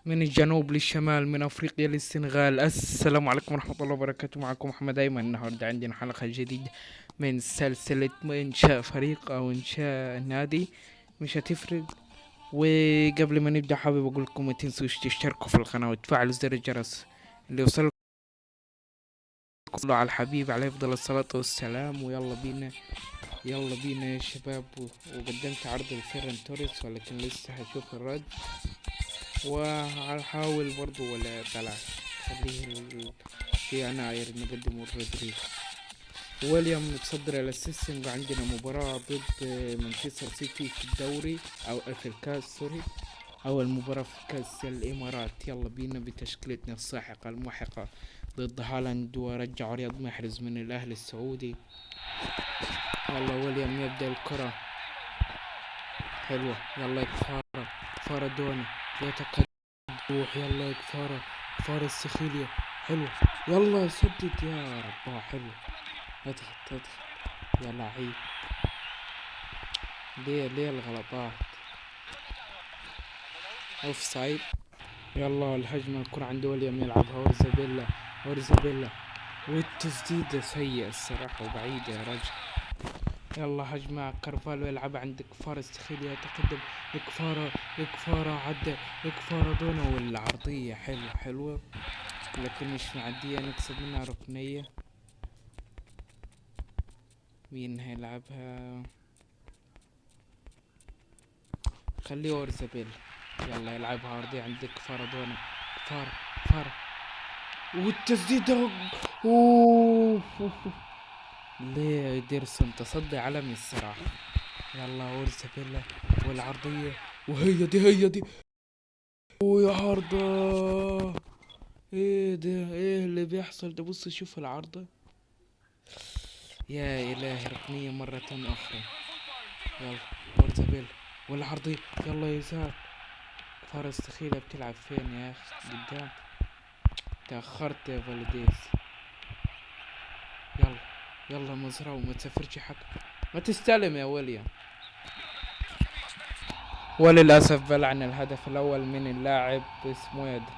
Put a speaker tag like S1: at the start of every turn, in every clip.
S1: من الجنوب للشمال، من افريقيا للسنغال. السلام عليكم ورحمة الله وبركاته. معكم محمد ايمن. النهارده عندنا حلقة جديدة من سلسلة انشاء فريق او انشاء نادي، مش هتفرق. وقبل ما نبدأ حابب اقول لكم ما تنسوش تشتركوا في القناة وتفعلوا زر الجرس اللي يوصلكم على الحبيب عليه افضل الصلاة والسلام. ويلا بينا، يلا بينا يا شباب. وقدمت عرض الفيران توريس، ولكن لسه هشوف الرد وهحاول برضو، ولا بلاش، خليه في يناير نقدمه رودريجو. ويليام متصدر ال assisting. عندنا مباراة ضد مانشستر سيتي في الدوري او في الكاس، sorry، اول مباراة في كاس الامارات. يلا بينا بتشكيلتنا الساحقة المحقة ضد هالاند، ورجعوا رياض محرز من الاهلي السعودي. يلا ويليام يبدأ الكرة، حلوة. يلا كفارة، كفارة يتقدم، روح. يلا كفارة، كفارة السخيلية، حلوة. يلا سدد يا رباه، حلو. اضغط اضغط يا لعيب. ليه الغلطات؟ offside. يلا الهجمة، الكرة عند ويليام يلعبها اورزابيلا، اورزابيلا، والتسديدة سيئة الصراحة وبعيدة يا رجل. يلا هجمة كارفالو يلعب عند كفارة استخيليا، يتقدم كفارة، كفارة عدى كفارة دونا، والعرضية حلوة حلوة لكن مش معدية، نكسب منها ركنية. مين هيلعبها؟ خليه اورزابيلا. يلا يلعبها عرضية عند كفارة دونا، كفارة، كفارة، والتسديدة. اوه ليه ديرسون تصدي عالمي الصراحة. يلا اورزابيلا والعرضية، وهي دي، هي دي، ويا عرضة. ايه ده؟ ايه اللي بيحصل ده؟ بص شوف العرضة، يا الهي، ركنية مرة اخرى. يلا اورزابيلا والعرضية، يلا يا زاك. فارس تخيلة بتلعب فين يا اخي؟ قدام، تأخرت يا فالديز. يلا يلا مزراوي، ما تسافرش حق، ما تستلم يا ويليام. وللأسف بلعنا الهدف الأول من اللاعب اسمه ايه ده؟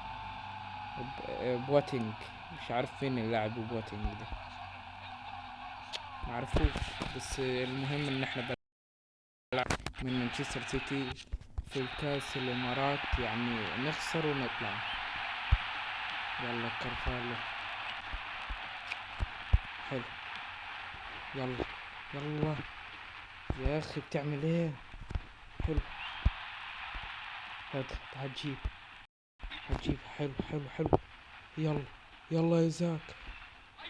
S1: بواتينج، مش عارف فين اللاعب بواتينج ده، معرفوش. بس المهم ان احنا بلعنا من مانشستر سيتي في الكاس الامارات، يعني نخسر ونطلع. يلا كارفالو، حلو. يلا يلا يا اخي بتعمل ايه؟ حلو، اضغط، هتجيب هتجيب، حلو حلو حلو. يلا يلا يا زاك،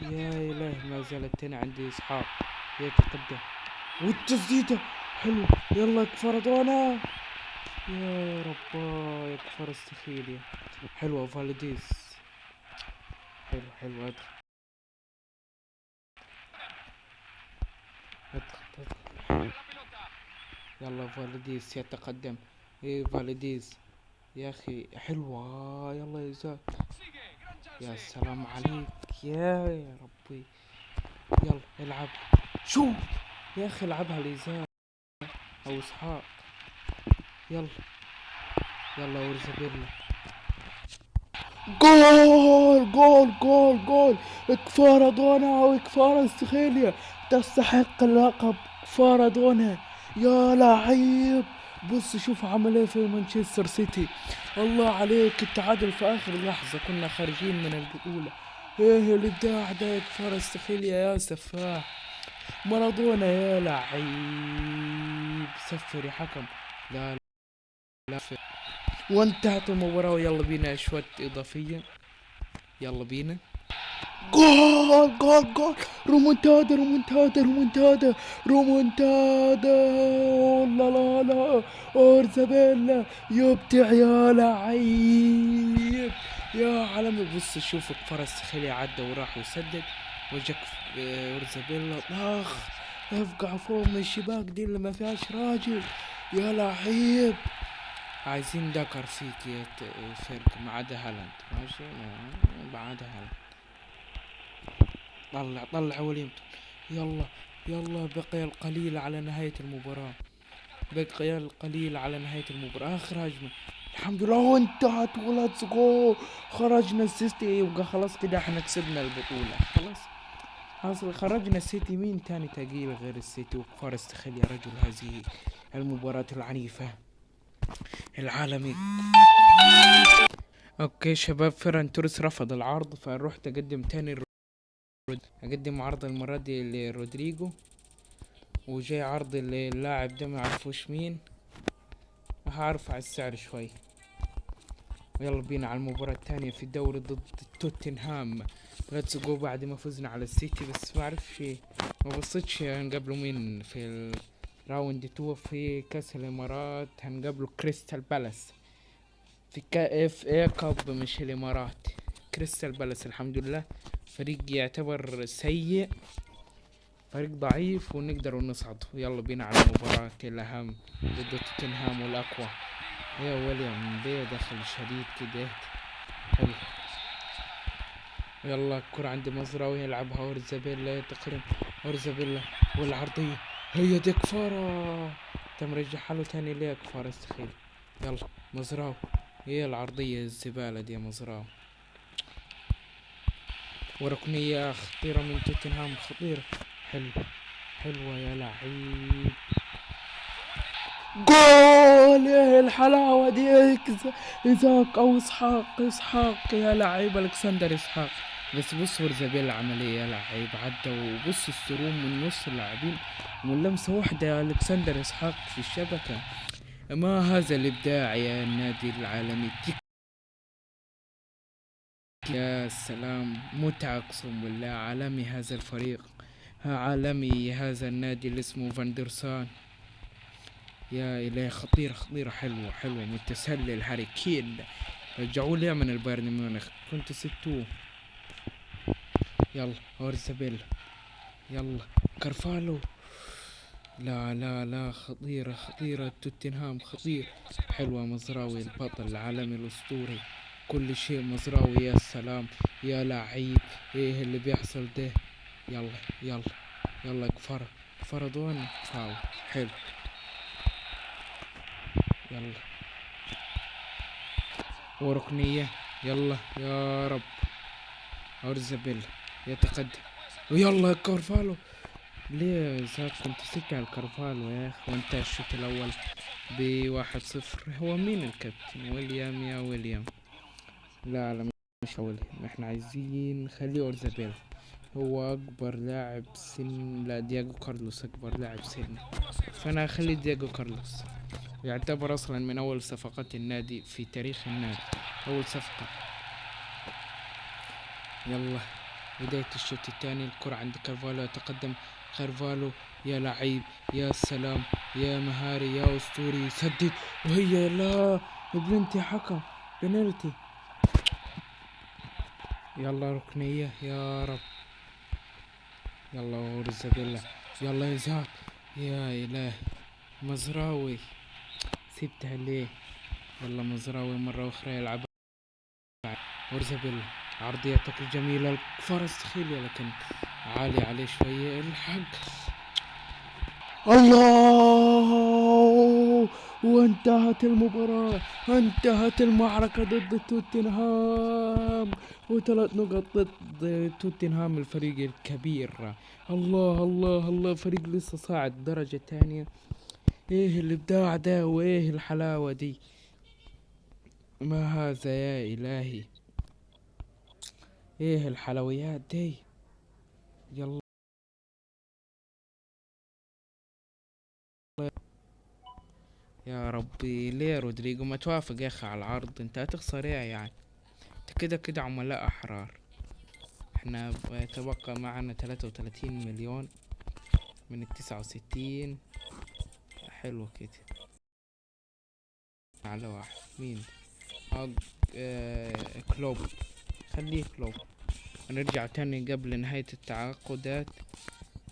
S1: يا اله، ما زالت هنا عندي اسحاق يتقدم، والتسديدة حلو. يلا كفردونا، يا ربا يا كفر استخيليا، حلوة فالديس، حلو حلو. اضغط اضغط اضغط. يلا فالديس يتقدم، ايه فالديس يا اخي، حلوة. يلا يا زاك، يا سلام عليك يا ربي. يلا العب، شوت يا اخي، العبها لزاك او اسحاق. يلا يلا اورزابيلا، جول جول جول جول. كفارة دونا وكفارة استخيليا تستحق اللقب. كفارة دونا يا لعيب، بص شوف عمل ايه في مانشستر سيتي. الله عليك، التعادل في اخر لحظة، كنا خارجين من البطولة. ايه الابداع ده يا كفارة استخيليا يا سفاح. مارادونا يا لعيب، سفر يا حكم، لا لا. وانتهت المباراة. ويلا بينا اشواط اضافية، يلا بينا. جول جول جول، رومونتادا رومونتادا رومونتادا رومونتادا. لا لا لا، اورزابيلا يبدع يا لعيب يا عالمي. بص شوف كفارة خلي عدى وراح وسدد، وجاك اورزابيلا اخ افقع فوق من الشباك دي اللي ما فيهاش راجل يا لعيب. عايزين دكر فيك يا فرق، ما عدا هالاند، ماشي ما عدا هالاند. طلع طلع وليمتون. يلا يلا، بقي القليل على نهاية المباراة، بقي القليل على نهاية المباراة. آخر هجمة، الحمد لله وانتهت و let's go. خرجنا السيتي، يبقى خلاص كده احنا كسبنا البطولة خلاص. حصل خرجنا السيتي. مين تاني تقيل غير السيتي وكفارستخيليا يا رجل؟ هذه المباراة العنيفة العالمي. okay شباب، فيران توريس رفض العرض، فروحت اقدم تاني، اقدم عرض المرة دي لرودريجو، وجاي عرض للاعب ده ما عرفوش مين، هعرف على السعر شوي. يلا بينا على المباراة الثانية في الدوري ضد توتنهام. let's go. بعد ما فزنا على السيتي، بس ما اعرفش ما بصيتش هنقابله مين في ال round 2 في كاس الامارات. هنقابله كريستال بالاس في FA Cup، مش الامارات، كريستال بالاس. الحمد لله فريق يعتبر سيء، فريق ضعيف، ونقدر نصعد. يلا بينا على المباراة الأهم ضد توتنهام والأقوى. يا ويليام ليه دخل شديد كده؟ حلو. يلا الكرة عند مزراوي، يلعبها اورزابيلا، تقريبا اورزابيلا، والعرضية هي دي كفارة، تم رجعها له تاني ليه كفارة استخيل. يلا مزراوي، هي العرضية الزبالة دي يا مزراوي. وركنية خطيرة من توتنهام، خطيرة، حلو، حلوة يا لعيب. جول! ايه الحلاوة دي؟ إيزاك أو إسحاق، إسحاق يا لعيب، ألكسندر إسحاق. بس بص ورزابيلا عمل ايه يا لعيب، عدى وبص السروم من نص اللاعبين ومن لمسة واحدة يا ألكسندر إسحاق في الشبكة. ما هذا الإبداع يا النادي العالمي؟ يا سلام، متعة أقسم بالله. عالمي هذا الفريق، عالمي هذا النادي اللي اسمه فاندرسان. يا إلهي، خطيرة خطيرة، حلوة حلوة، متسلل هاري كين. رجعوا لي من البايرن ميونخ، كنت سبتوه. يلا اورزابيلا، يلا كارفالو، لا لا لا، خطيرة خطيرة توتنهام، خطير. حلوة مزراوي، البطل العالمي الأسطوري، كل شيء مزراوي. يا سلام يا لعيب، ايه اللي بيحصل ده؟ يلا يلا يلا، كفارة كفارة دون فاول، حلو. يلا وركنية، يلا يا رب. اورزابيلا يتقدم، ويلا كارفالو. ليه زاك كنت سكت على الكارفالو يا اخي؟ وانتهى الشوط الاول ب1-0. هو مين الكابتن؟ ويليام، يا ويليام. لا لا مش ويليام، احنا عايزين نخليه اورزابيلا، هو اكبر لاعب سن. لا دياغو كارلوس اكبر لاعب سن، فانا هخلي دياغو كارلوس. يعتبر اصلا من اول صفقات النادي في تاريخ النادي، اول صفقة. يلا بداية الشوط الثاني، الكرة عند كارفالو، يتقدم كارفالو، يا لعيب، يا سلام، يا مهاري، يا اسطوري، سدد، وهي لا بلنتي، حكم بنالتي. يلا ركنية يا رب. يلا اورزابيلا، يلا يا زاك، يا إله مزراوي سبتها ليه؟ يلا مزراوي مرة أخرى يلعب اورزابيلا، عرضيتك الجميلة كفارستخيليا، لكن عالي عليه شوية. الحق الله، وانتهت المباراة، انتهت المعركة ضد توتنهام، وثلاث نقط ضد توتنهام الفريق الكبير. الله الله الله، فريق لسه صاعد درجة تانية. ايه الابداع ده وايه الحلاوة دي؟ ما هذا يا الهي؟ ايه الحلويات دي؟ يلا يا ربي، ليه رودريجو ما توافق يا اخي على العرض؟ انت هتخسر ايه يعني؟ انت كده كده عملاء احرار. احنا يتبقى معنا 33 مليون من 69. حلو كده على واحد. مين؟ كلوب، خليه كلوب. نرجع تاني قبل نهاية التعاقدات،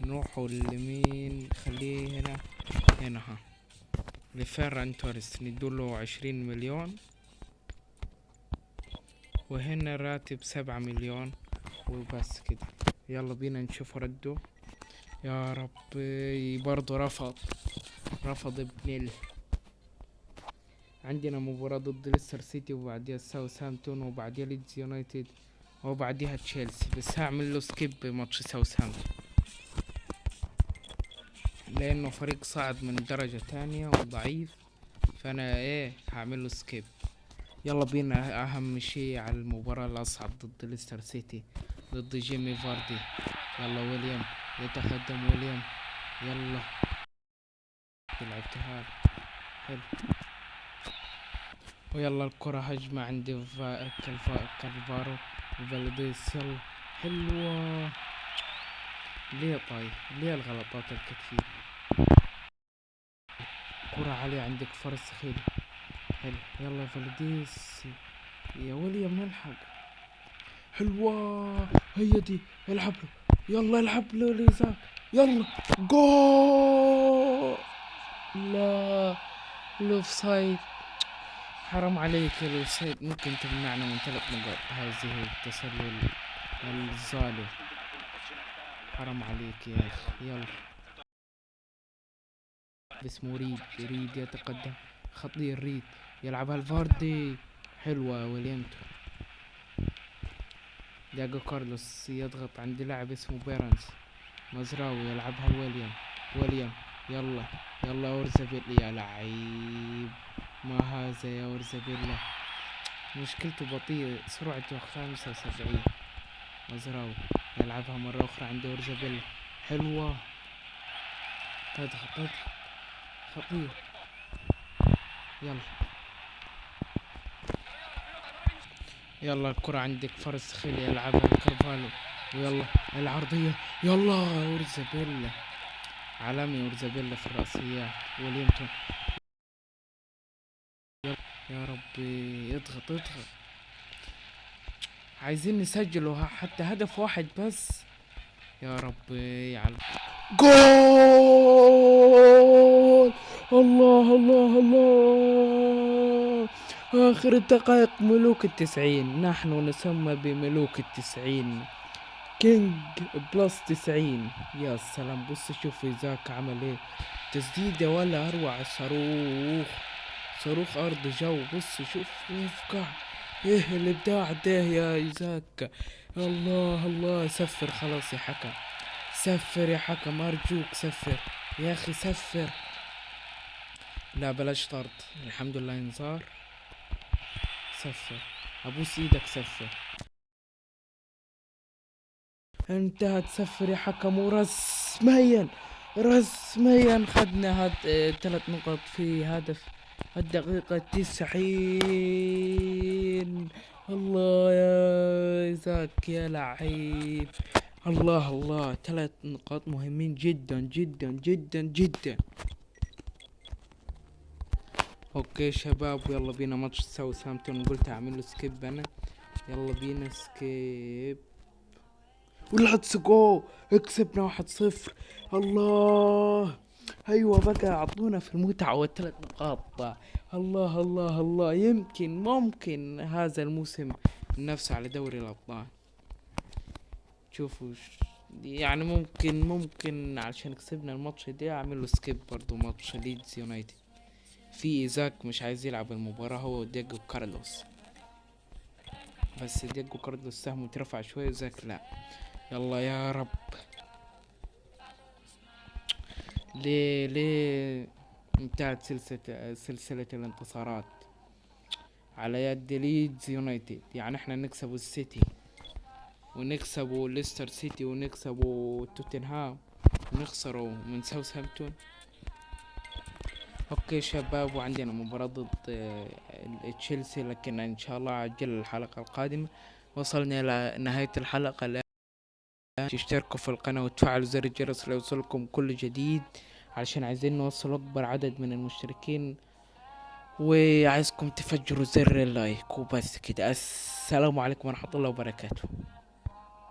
S1: نروحوا لمين؟ خليه هنا، هنا ها، لفيران توريس، ندوله 20 مليون، وهنا راتب 7 مليون وبس كده. يلا بينا نشوف رده. يا ربي برضو رفض، رفض ابن ال. عندنا مباراة ضد ليستر سيتي، وبعديها ساوثهامبتون، وبعديها ليدز يونايتد، وبعديها تشيلسي. بس هعمل له skip ماتش ساوثهامبتون لانه فريق صعد من درجة تانية وضعيف، فانا هعمل له skip. يلا بينا اهم شيء على المباراة الاصعب ضد ليستر سيتي، ضد جيمي فاردي. يلا ويليام يتقدم، ويليام يلا لعبتها حلو. ويلا الكرة هجمة عند كالفارو فالديس، يلا حلوة. ليه طيب؟ ليه الغلطات الكثير؟ كرة عالية عندك فرس خيل، حلو. يلا فالديس يا ويليام الحق، حلوة هي دي، العب له، يلا العب له ليزاك، يلا جول. لا ال offside، حرام عليك يا ال offside، ممكن تمنعنا من 3 نقاط. هذه التسلل الظالم، حرام عليك يا اخي. يلا باسمه ريد، ريد يتقدم، خطير ريد، يلعبها الفاردي، حلوة ويليامتون. دياغو كارلوس يضغط عند لاعب اسمه بيرنز، مزراوي يلعبها لويليام، ويليام يلا يلا اورزابيلا، يا لعيب ما هذا يا اورزابيلا، مشكلته بطيء، سرعته 75. مزراوي يلعبها مرة أخرى عند اورزابيلا، حلوة، تضغط تضغط خطير، يلا يلا الكرة عندك فرس خيل يلعبها كارفالو، ويلا العرضية، يلا اورزابيلا، عالمي اورزابيلا في الرأسيات. ويليامتون يلا يا ربي اضغط اضغط، عايزين نسجله حتى هدف واحد بس يا ربي. على جول، الله الله الله، آخر الدقائق، ملوك التسعين، نحن نسمى بملوك التسعين، king plus 90. يا سلام، بص شوف إيزاك عمل ايه، تسديدة ولا أروع، صاروخ صاروخ أرض جو، بص شوف يفقع، ايه الإبداع ده يا إيزاك، الله الله. سفر خلاص يا حكم، سفر يا حكم أرجوك، سفر يا أخي سفر. لا بلاش طرد، الحمد لله انذار. سفر، أبوس إيدك سفر. انتهت، سفر يا حكم، ورسميا رسميا خدنا 3 نقط في هدف الدقيقة 90. الله يا إيزاك يا لعيب، الله الله، 3 نقاط مهمين جدا جدا جدا جدا. okay شباب، يلا بينا ماتش ساوثهامبتون، قلت اعمل له skip انا، يلا بينا skip، و let's go، كسبنا 1-0. الله ايوه بقى، اعطونا في المتعة والثلاث نقاط. الله الله الله، يمكن ممكن هذا الموسم ننافس على دوري الابطال. شوفوا يعني ممكن علشان كسبنا الماتش ده اعمل له skip برضو ماتش ليدز يونايتد. في ايزاك مش عايز يلعب المباراة هو وديجو كارلوس، بس ديجو كارلوس سهمه اترفع شوية، ايزاك لا. يلا يا رب، ليه انتهت سلسلة الانتصارات على يد ليدز يونايتد؟ يعني احنا نكسب السيتي ونكسبوا ليستر سيتي ونكسبوا توتنهام ونخسروا من ساوثهامبتون. okay شباب، وعندنا مباراة ضد تشيلسي، لكن ان شاء الله اجل الحلقة القادمة. وصلنا الى نهاية الحلقة الآن. تشتركوا في القناة وتفعلوا زر الجرس ليوصلكم كل جديد، علشان عايزين نوصل اكبر عدد من المشتركين، وعايزكم تفجروا زر اللايك وبس كده. السلام عليكم ورحمة الله وبركاته.